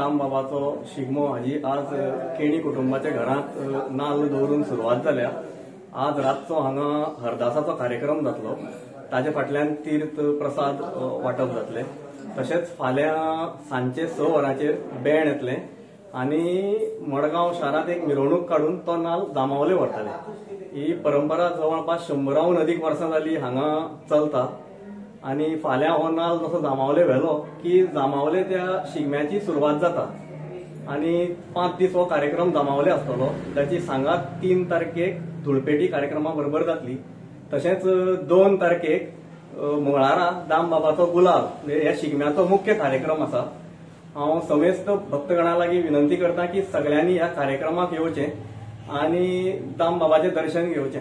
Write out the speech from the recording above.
दामबाबाचो शिगमो हाजी आज केणी कुटुंबाच्या घरांत नाल्ल दवरून सुरवात जाल्या. आज रातचो हांगा हरदासाचो कार्यक्रम जातलो, ताजे फाटल्यान तीर्थ प्रसाद वांटप जातले. तशेंच फाल्यां सांजचे 6 वरांचेर बँड येतलें आनी मडगांव शारांत एक मिरवणूक काडून तो नाल्ल जांबावले व्हरतले. ही परंपरा जवळपास 100 अदीक वर्सां जाली हांगा चलता आनी फाल्यां हो नाल्ल जसो जांबावले व्हेलो की जांबावले त्या शिगम्याची सुरवात जाता आनी 5 दीस हो कार्यक्रम जांबावले आसतलो. ताची सांगात 3 तारखेक धुळपेटी कार्यक्रमा बरोबर जातली. तशेंच 2 तारखेक मंगळारा दामबाबाचो गुलाल म्हणजे ह्या शिगम्याचो मुख्य कार्यक्रम आसा. हांव समेस्त भक्तगणा लागीं विनंती करता की सगळ्यांनी ह्या कार्यक्रमाक येवचें आनी दामबाबाचें दर्शन घेवचें.